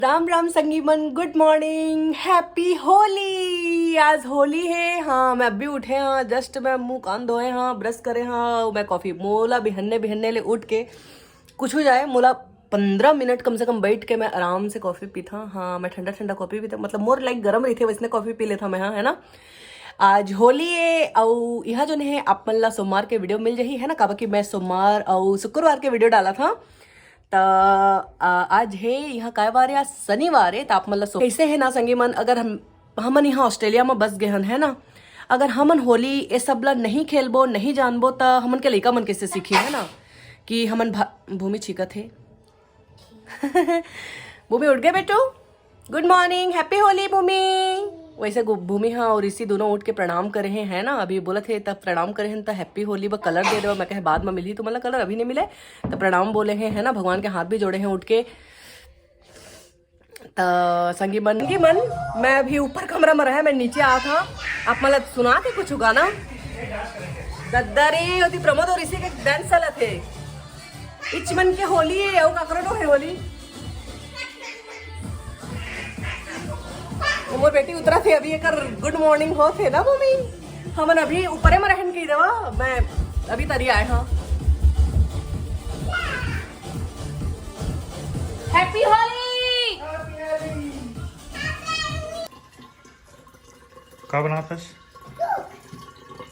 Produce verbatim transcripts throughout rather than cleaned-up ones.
राम राम संगी मन, गुड morning, happy Holi. आज होली है। हाँ, मैं अभी उठे हाँ, जस्ट मैं मुंह कान धोए हाँ, ब्रश करे हाँ, मैं कॉफी, मोला बिहन्ने बिहन्ने ले उठ के कुछ हो जाए, मोला पंद्रह मिनट कम से कम बैठ के मैं आराम से कॉफी पीथा। हाँ, मैं ठंडा ठंडा कॉफी पीथा, मतलब मोर लाइक गरम रही थे, वैसने कॉफी पी लेथा मैं। हाँ, है ना। आज होली है, अउ यहाँ जो है आप मन ला सोमवार के वीडियो मिल जाही, है ना, काबर कि मैं सोमवार अउ शुक्रवार के वीडियो डाला था। त आ, आज हे, यहाँ काय वार हे? आज शनिवार हे। त आप मन ला सो-, कैसे है ना संगी मन, अगर हम, हमन यहाँ ऑस्ट्रेलिया में बस गए हन, है ना, अगर हमन होली ये सब ला नहीं खेलबो, नहीं जानबो, त हमन के लइका मन कैसे सीखी, है ना, कि हमन भा-, भूमि छीकत हे। भूमि उठ गए बेटू, गुड मॉर्निंग, हैप्पी होली भूमि। वैसे गु-, भूमि हाँ और ऋषि दोनों उठ के प्रणाम करे हैं, है ना। अभी बोलत हे तब प्रणाम करे हैं, त हैप्पी होली ब कलर दे देवा। मैं कहे बाद में मिली तुम्हारा कलर, अभी नहीं मिले। त प्रणाम बोले हैं, है ना, भगवान के हाथ भी जोड़े हैं उठ के। त संगी मन, संगी मन, मैं अभी ऊपर कमरा में रहा, मैं नीचे आया था। आप मतलब सुना थे कुछ गाना? दद्दा रे, ओती प्रमोद और ऋषि के डांस चला थे। इच मन के होली है, अउ काकरो नो है होली। वो मोर बेटी उतरा थे अभी, एकर गुड मॉर्निंग हो थे ना मम्मी। हमन अभी ऊपरे में रहन की देवा, मैं अभी तरी आए हाँ। हैप्पी होली। का बनात हस?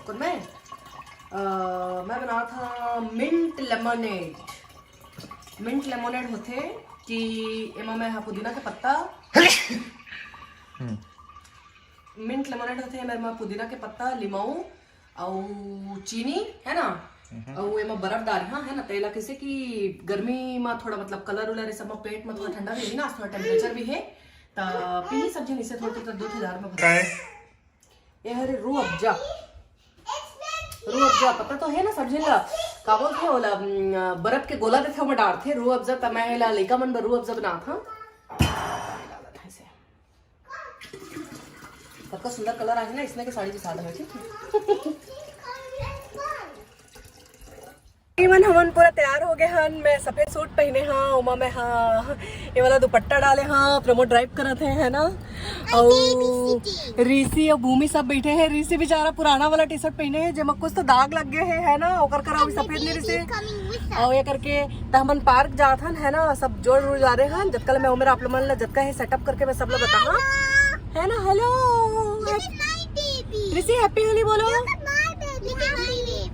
कौन मैं? अ, मैं बनात हूँ मिंट लेमोनेड। मिंट लेमोनेड होथे कि एमा मैं ह पुदीना के पत्ता, हम्म। मिंट लेमोनेड होथे, एमा मैं पुदीना के पत्ता, लिमाऊ अउ चीनी, है ना, हम्म। अउ एमा बर्फ डारे हंव, है ना, तेला कैसे कि गर्मी में थोड़ा मतलब कलर उलर ये सब में पेट में थोड़ा ठंडा रही ना, थोड़ा टेम्परेचर भी है, त पीही सब झन इसे थोड़ा थोड़ा दो हजार में भर। का है? ये हरे रूह अफ़ज़ा, रूह अफ़ज़ा पता तो है ना सब झन ला, का बोलथे ओला, उम, बर्फ के गोला देथे, ओमा डारथे रूह अफ़ज़ा, त मैं एला लइका मन बर रूह अफ़ज़ा बनात हंव। कतका सुंदर कलर आही ना, इसने के साड़ी भी सादा है, ठीक है। मन हमन पूरा तैयार हो गए हन। मैं सफेद सूट पहने हाँ, ओमा मैं हाँ ये वाला दुपट्टा डाले हाँ, प्रमोद ड्राइव करत हे, है ना। अउ ऋषि अउ भूमि सब बैठे हैं। ऋषि बेचारा पुराना वाला टी शर्ट पहने है, जेमा कुछ तो दाग लग गए है, है ना, ओकर करा अभी सफेद नहीं ऋषि। अउ ये करके त हमन पार्क जात हन, है ना, सब जोड़ रुड़ जा रहे हन। जतका ले मैं उम्र आप लोग मन ला जतका है सेटअप करके मैं सब ला बताहा, है ना। हेलो ऋषि, हैप्पी होली बोलो।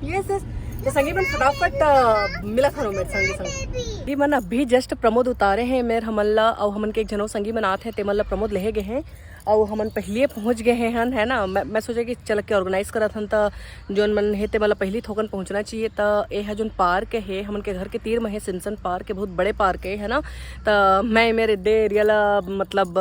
Yes yes. तो संगी मन फटाफट, अ, मिलत हन मेरे संगी संग। ये मन अभी जस्ट प्रमोद उतारे हैं मेर हमन ला, अउ हमन के एक झन अउ संगी मन आत हैं, ते मन ला प्रमोद लेहे गए हैं, अउ हमन पहलिए पहुँच गए हैं हन, है ना। मैं, मैं सोचे कि चल के ऑर्गेनाइज करत हन, त जोन मन हे ते मन ला पहली थोकन पहुँचना चाहिए। त ये ह जोन पार्क हे हमन के घर के तीर में हे, सिम्सन पार्क हे, बहुत बड़े पार्क हे, है ना। त मैं मेरे दे एरिया ला मतलब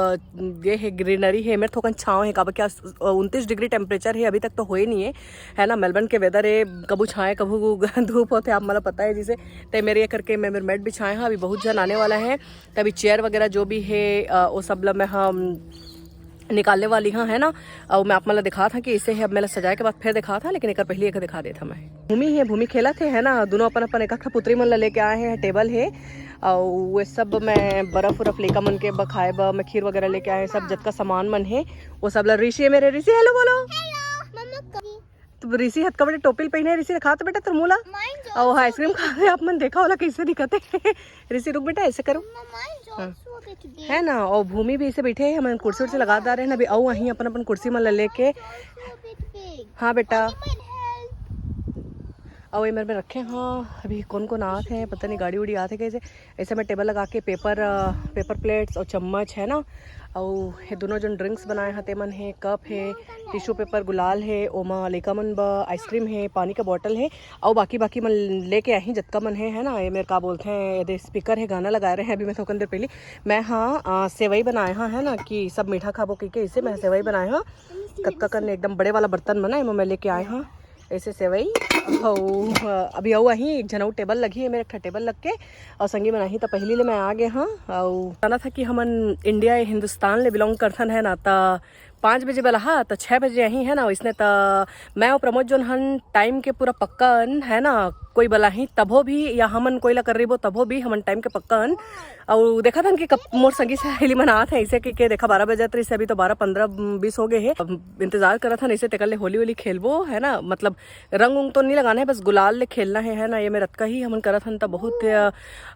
ये हे ग्रीनरी हे, मेरे थोकन छाँव हे, काबर क्या उनतीस डिग्री टेम्परेचर हे, अभी तक तो होए नहीं है, है ना। मेलबर्न के वेदर हे, कभू छाँव कभू धूप होथे, आप मन ला पता है जिसे। ते मेरे ये करके मैं मेरे मैट बिछाए हंव, अभी बहुत झन आने वाला है, तभी चेयर वगैरह जो भी है, अ, वो सब ला मैं हम निकालने वाली हंव, है ना। अउ मैं आप मन ला दिखात हंव कि इसे हे, अब मैं ला सजाए के बाद फिर दिखात हंव, लेकिन एक पहले एक दिखा देत हंव मैं। भूमि हे, भूमि खेलत हे, है ना, दोनों अपन अपन एक ठा पुतरी मन ला लेके आए हैं, टेबल हे, अउ वो सब मैं बर्फ उर्फ लइका मन के ब-, खाए बर मैं खीर वगैरह लेके आए हैं, सब जतका सामान मन हे, वो सब ला ऋषि हे मेरे, ऋषि हेलो बोलो। तो ऋषि हतका बड़े टोपी ल पहिने हे, ऋषि दिखात बेटा तोर मुंह ला। अउ हाँ, आइसक्रीम खा रहे, आप मन देखा ओला कैसे दिखत हे। ऋषि रुक बेटा, ऐसे करो। हाँ। है ना, अउ भूमि भी ऐसे बैठे हैं, हमन कुर्सी उर्सी लगा डारे हैं ना, अभी अउ आही अपन अपन कुर्सी मन ला लेके। हाँ बेटा। अउ ये मेरे में रखे हाँ, अभी कौन कौन आत हैं पता नहीं, गाड़ी उड़ी आत है कैसे। ऐसे मैं टेबल लगा के पेपर, अ, पेपर प्लेट्स अउ चम्मच है ना, अउ ये दोनों जन ड्रिंक्स बनाए हते मन हे, कप हे, टिश्यू पेपर, गुलाल हे, ओमा लइका मन बर आइसक्रीम हे, पानी का बॉटल हे, अउ बाकी बाकी मन लेके आही जतका मन हे, है ना। ये मेरे का बोलते हैं, ये स्पीकर हे, गाना लगा रहे हैं अभी मैं थोकन देर पहली। मैं हाँ, अ, सेवई बनाए हाँ, है ना, कि सब मीठा खाबो कह के, इसे मैं सेवई बनाए हाँ। कतका कन एकदम बड़े वाला बर्तन बना, एमा मैं लेके आए हाँ। ऐसे सेवई। अउ, अभी अउ आही, एक झन अउ टेबल लगही, मेरे एक ठा टेबल लग के, अउ संगी मन आही, त पहली ले मैं आ गए हाँ। अउ जाना था कि हमन इंडिया या हिंदुस्तान ले बिलोंग करथन, है ना, त पाँच बजे बलाहा त छः बजे आही, है ना। वइसने त मैं अउ प्रमोद जोन हन टाइम के पूरा पक्का अन, है ना। कोई बलाही तभो भी या हमन कोई ला कर रहिबो तभो भी हमन टाइम के पक्का अन। अउ देखत हन कि कब मोर संगी सहेली मन आत हे, अइसे के, के देखा बारह बजत रहिस, अभी तो बारह पन्द्रह बीस हो गए हे। अब इंतजार करत हन, अइसे तेकर ले होली वोली खेलबो, है ना। मतलब रंग उंग तो नहीं लगाना है, बस गुलाल ले खेलना है, है ना। ये मेर अतका ही हमन करत हन त बहुत अ,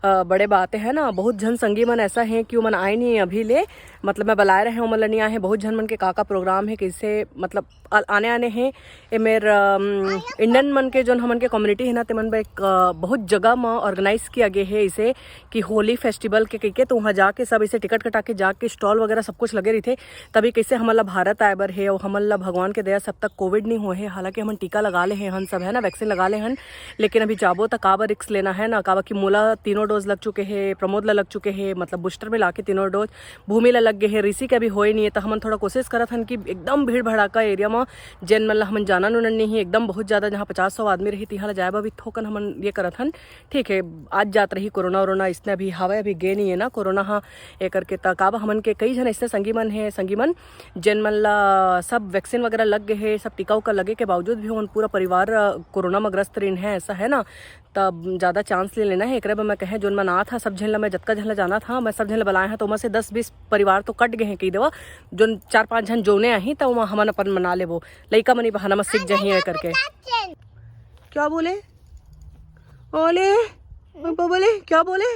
अ, बड़े बात है ना। बहुत झन संगी मन ऐसा है कि ओमन आए नहीं अभी ले, मतलब मैं बलाए रहे ओमन ला नहीं आए हैं। बहुत झन मन के का का प्रोग्राम है, कैसे मतलब आ- आने आने हैं। ए मेर अम, इंडियन मन के जोन हमन के कम्युनिटी है ना, तेमन बर एक अ, बहुत जगह म ऑर्गेनाइज किया गया है इसे कि होली फेस्टिवल के कहिके, तो वहाँ जाके सब इसे टिकट कटा के जाके स्टॉल वगैरह सब कुछ लगे रहिथे। तभी कैसे हमन ला भारत आए बर हे अउ हमन ला भगवान के दया से अब तक कोविड नहीं होए हे, हालांकि हमन टीका लगा ले हे हन सब, है ना, वैक्सीन लगा ले हन। लेकिन अभी जाबो त काबर रिस्क लेना है ना, काबर कि मोला तीनों डोज लग चुके हे, प्रमोद ला लग चुके हे, मतलब बूस्टर मिला के तीनों डोज। भूमि ला लग गए हे, ऋषि के अभी होए नहीं है, तो हमन थोड़ा कोशिश करत हन कि एकदम भीड़ भड़ाका एरिया में जेन मन ला हमन जानन उनन नहीं है, एकदम बहुत ज्यादा जहाँ पचास सौ आदमी रही तिहाँ ला जाए बर अभी थोकन हमन ये करत हन। ठीक है, आज जात रही कोरोना वोरोना इसने अभी हवा है, अभी गे नहीं है ना कोरोना। हाँ, ये करके त काबर हमन के कई झन ऐसे संगी मन है, संगी मन जेन मन ला सब वैक्सीन वगैरह लग गए है, सब टीका उका लगे के बावजूद भी ओमन पूरा परिवार अ, कोरोना में ग्रस्त रहिन है, ऐसा है ना। तब ज्यादा चांस ले लेना है एकरे बर। मैं कहे जोन मन आत हा सब झन ला, मैं जतका झन ला जाना था मैं सब झन ला बलाए हा, तो ओमा से दस बीस परिवार तो कट गए हैं कही देवा, जोन चार पांच झन जोने आही त ओमा हमन अपन मना लेबो, लइका मन ही बहाना में सीख जाही है करके। क्या बोले? ओले, पापा बोले, क्या बोले?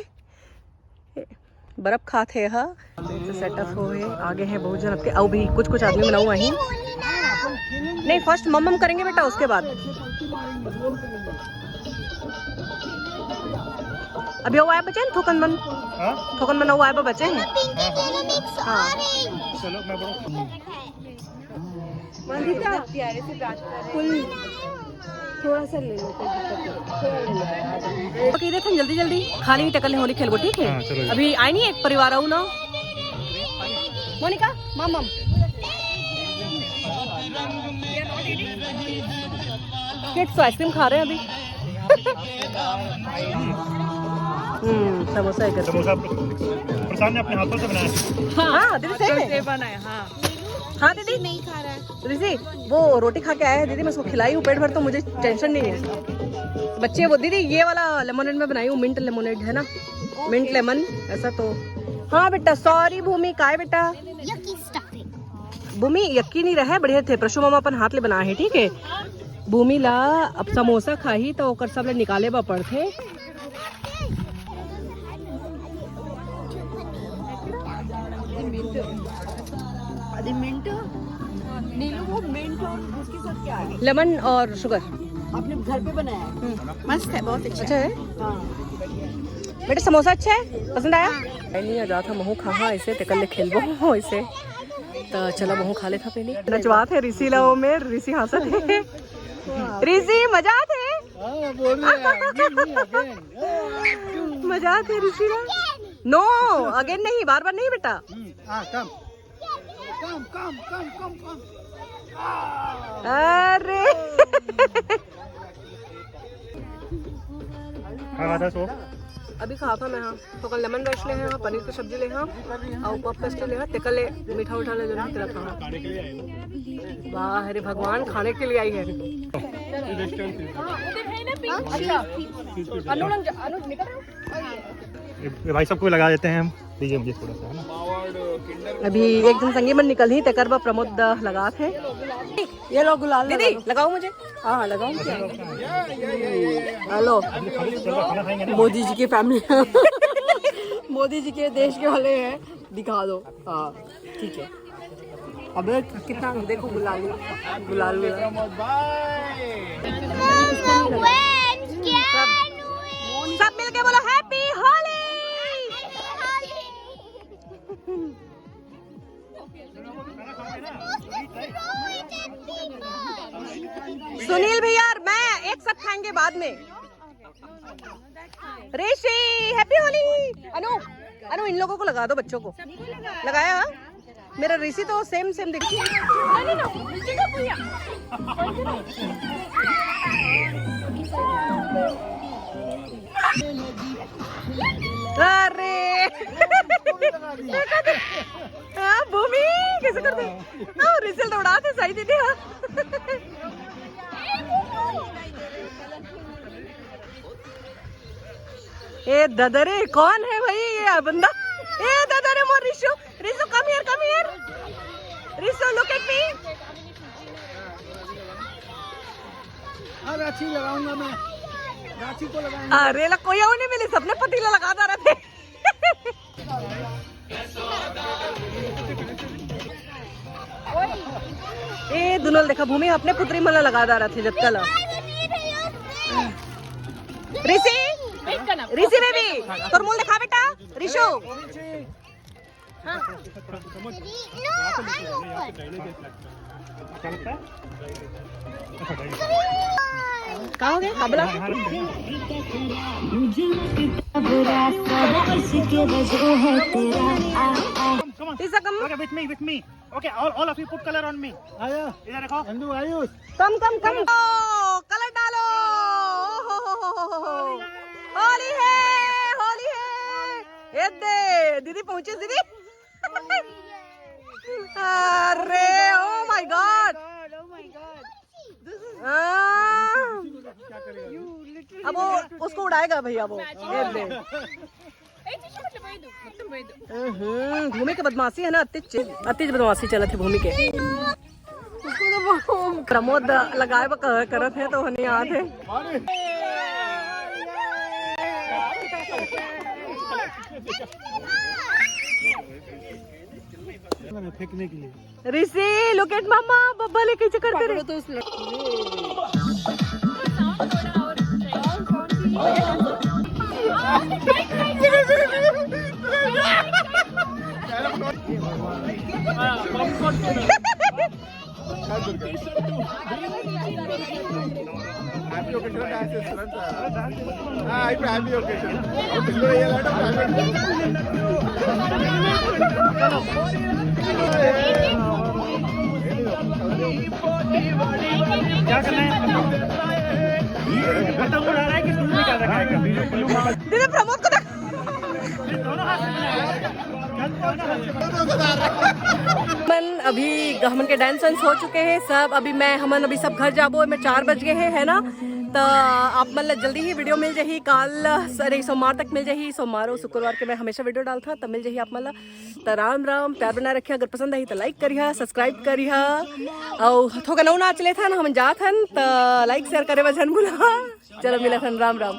बर्फ खात हे हा। तो सेटअप हो है, आगे है बहुत जन आपके, अउ भी कुछ कुछ आदमी मन अउ आही। नहीं, फर्स्ट मम्मम करेंगे बेटा, उसके बाद। अभी अउ आए बचे हैं थोकन मन, हाँ? थोकन मन अउ आए बचे हैं। हाँ, हाँ। हाँ। चलो, मैं बड़ा प्यारे से बात कर रहे हैं। फुल थोड़ा सा ले लो, कोई दिक्कत नहीं, थोड़ा ले लो। ओके, देखो जल्दी जल्दी खाली टकल होली खेलबो, ठीक है? हाँ, चलो। अभी आए नहीं एक परिवार आऊ ना। मोनिका, मम्मम। किड्स तो आइसक्रीम खा रहे हैं अभी। हम्म, समोसा है करके। समोसा प्रशांत ने अपने हाथों से बनाया है। हाँ, दीदी सही में। बनाया, हाँ। हाँ दीदी। नहीं खा रहा है। ऋषि, वो रोटी खा के आया है दीदी, मैं उसको खिलाई हूँ पेट भर, तो मुझे टेंशन नहीं है। बच्चे वो दीदी, ये वाला लेमोनेड मैं बनाई हूँ, मिंट लेमोनेड है ना, मिंट लेमन, ऐसा तो। हाँ बेटा, सॉरी भूमि, काय बेटा? भूमि यक्की नहीं रहे, बढ़िया थे। प्रशु मामा अपन हाथ ले बनाए हैं, ठीक है। भूमि ला अब समोसा खाही तो ओकर सब ले निकाले बर पड़थे। अरे मिंट, नीलू, वो मिंट और उसके साथ क्या है? लेमन और शुगर। आपने घर पे बनाया है? मस्त है, बहुत अच्छा। अच्छा है। हाँ। बेटा, समोसा अच्छा है, पसंद आया? नहीं, आ जाता महू खा, हाँ, इसे तेकर ले खेलबो, इसे। तो चला, महू खा लेता पहले। नचवात है ऋषि ला, वो में ऋषि हंसत है। ऋषि, मजा आत है? हाँ, बोल रहे हैं, नहीं, नहीं, again। मजा आत है ऋषि ला। No, again नहीं, बार बार नहीं बेटा। हाँ, come। Come, come, come, come, come। अरे। हाँ, हाँ, दस हो। अभी खा था मैं, हाँ। तो कल लेमन राइस ले हैं, हाँ, पनीर की सब्जी ले हैं, और पफ पेस्ट्री ले हैं, तेकर ले मीठा उठा ले जो नहीं तेरा खाना। वाह, अरे भगवान, खाने के लिए आई है। अच्छा। अनुज, अनुज निकल रहे हो? ये, ये भाई सबको भी लगा देते हैं हम। दीजिए मुझे थोड़ा सा, है ना? अभी एक झन संगी मन निकलही, तेकर बर प्रमोद दा लगात हे। ये लो गुलाल दीदी, लगा लो। लगाओ मुझे। हाँ, हाँ, लगाओ। हेलो, मोदी जी की फैमिली। मोदी जी के देश के वाले हैं, दिखा दो। हाँ, ठीक है। अबे कितना, देखो गुलाल, गुलाल, गुलाल। सब मिलके बोलो, "Happy Holi!" सुनील भैया और मैं एक साथ खाएंगे बाद में। ऋषि, Happy Holi। Anu, Anu, in लोगों को लगा दो, बच्चों को। लगाया? मेरा ऋषि तो सेम सेम दिख। अरे। हाँ, भूमि, कैसे कर हाँ, रिसल दौड़ाथे सही दीदी, हाँ। ए दादा रे, कौन है भाई ये बंदा? ए दादा रे, मोर Rishu, Rishu, come here, come here। Rishu, look at me। हाँ, राखी लगाऊंगा मैं, राखी को लगाऊंगा। अरे ला, कोई और नहीं मिले, सबने पतीला लगा डारा थे। ए दुनो ल देखा, भूमि अपने पुत्री मन ला लगा डारा थे जतका ला। ऋषि, ऋषि बेबी, तोर मुंह देखा बेटा, रिशु। का हो गया? का बोला? Come on, come on. Please, come. Okay, with me, with me. Okay, all, all of you put color on me. आया। इधर देखो। Nandu, Ayush. Come, come, come. ओ, color डालो। ओ, हो, हो, हो, हो, हो। होली है, होली है। ये दे, दीदी पहुंचे, दीदी। अरे, oh my God। हाँ। अब वो उसको उड़ाएगा भैया, वो ये दे। हम्म, भूमि के बदमाशी है ना, अतिच, अतिच बदमाशी चलत है भूमि के। प्रमोद लगाए बर क-, करत है तो नहीं आत है। फेंकने के लिए। ऋषि, look at mama, बब्बा ले कैसे करते रे? तो उस लड़की Happy occasion dance చేస్తున్నాను సార్. ఆ, ఇప్పుడు happy occasion. పిల్లలు వేయాలంటే happy occasion. क्या करना है? खत्म हो रहा है कि तुमने क्या रखा है? दीदी प्रमोद को देख। मन अभी हमन के dance वांस हो चुके हैं सब। अभी मैं, हमन अभी सब घर जाबो, मैं चार बज गए हैं, है ना? तो आप मन ला जल्दी ही video मिल जाही काल, अरे सोमवार तक मिल जाही, सोमवार और शुक्रवार के मैं हमेशा video डालता, तब मिल जाही आप मन ला। तो राम राम, प्यार बनाए रखिया, अगर पसंद आई तो like करिहा, subscribe करिहा, और थोड़ा नौ नाच लेथा ना, हमन जात हन, तो like share करे बर झन भूला। चलो मिलत हन, राम राम।